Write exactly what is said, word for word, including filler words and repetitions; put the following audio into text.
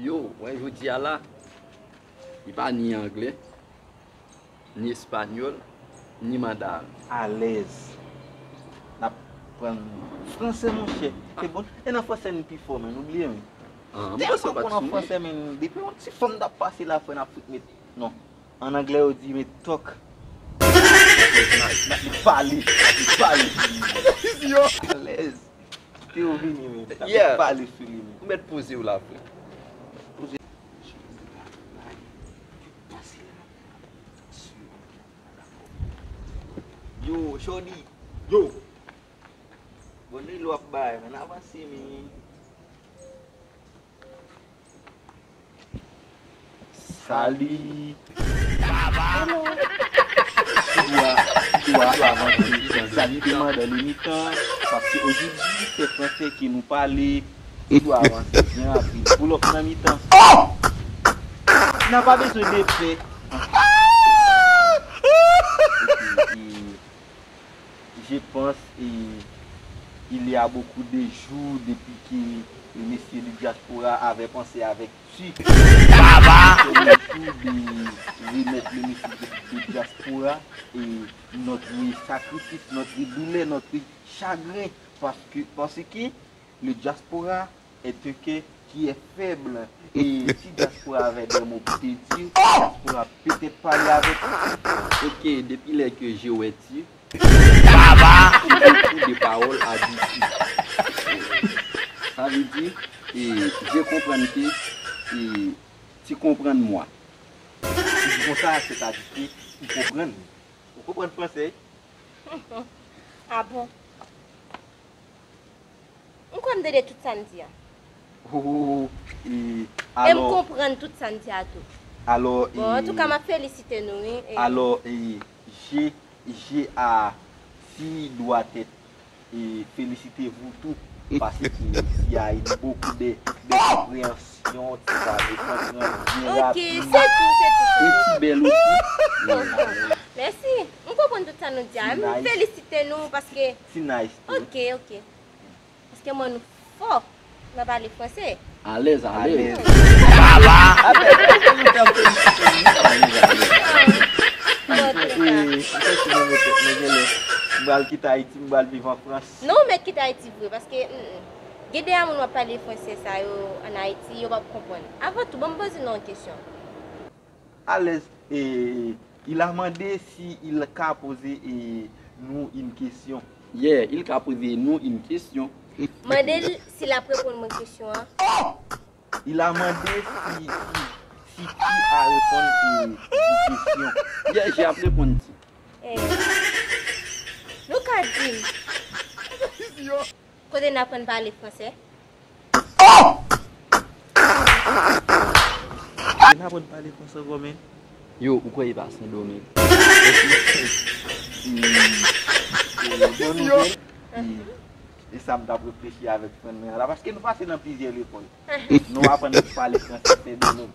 Yo, mwen jodi a la, li pa ni anglè, ni espanyòl, ni mandarin. Alèz. N ap pran franse, monchè. Se bon. E nan franse n pi fò, men, nou bliye, men. Ah, m panse w pa t sou mwen. Franse, men, depi yon ti fanm t ap pase la, frè, n ap fout met, non. An anglè, yo di, men, talk. N ap met pale, n ap met pale. Alèz. Kite yo vini, men. N ap met pale sou li, men. Ou mèt poze w la, frè. Poze. Yo, Shorty. Yo. Bon, li lou ap bay, men avanse, men. Sali. Tou dwa, tou dwa avanse. Sali demandan le mitan, paske ojodi se franse ke nou pale. Tou dwa avanse byen rapid. Pull up nan mitan. N a pa bezwen de pè. Je pense, e, il y a beaucoup de jours depuis que le monsieur de diaspora avait pensé avec tu. Baba! C'est le jour de remettre le monsieur de, de diaspora et notre sacrifice, notre douleur, notre chagrin. Parce que, parce que le diaspora est un cœur qui est faible. Et si diaspora avait des mots pour te dire, diaspora peut-être parler avec. Ok, depuis lè ke je wè ti, baba! J'ai beaucoup de paroles à dire. Sa vle di, e, je comprends que, e, tu comprends moi. Li di konsa, c'est-à-dire que ou konprann. Ou konprann franse? Ah bon? M kwè m tande tout sa n di a. Oh, e, e m konprann tout sa n di a tou. Alò, bon, antouka, m ap felisite nou, wi. Alò, e, je, je a, si doit être, e, félicitez-vous tous, parce que il y a eu beaucoup de, de compréhension, tu vas me comprendre bien rapidement. Ok, c'est tout, c'est tout. Et ti bèl aussi. Mèsi. M konprann tout sa nou di a. M felisite nou paske. Ti nice tou. Ok, ok. Paske mwen nou fò nan pale franse. Alèz, alèz. Baba! Apre, apre nou fè yon felisite nou. Alèz, alèz. Bon, antouka. M pral kite Ayiti, m pral viv an Frans. Non, ou mèt kite Ayiti vre, paske, mm, mm. Gen de moun w ap pale franse sa yo ann Ayiti, yo p ap konprann. Avan tou, ban m poze nou yon kesyon. Alèz, e, il a mandé si il ka poze, e, nou une question. Yeah, il ka poze nou une question. Mande l si l ap reponn mwen kesyon an. Il a mandé si, si, si ti a reponn, e, pou kesyon. Yeah, je ap reponn ti. Eh, nou ka di m. Kote n aprann pale franse? Kote n aprann pale franse ankò, men? Yo, ou kwè e pa Sendomeng? Bon nouvèl. E, e sa m t ap reflechi avèk frè m nan la, paske nou pase nan plizyè lekòl. Nou aprann pale franse Sendomeng.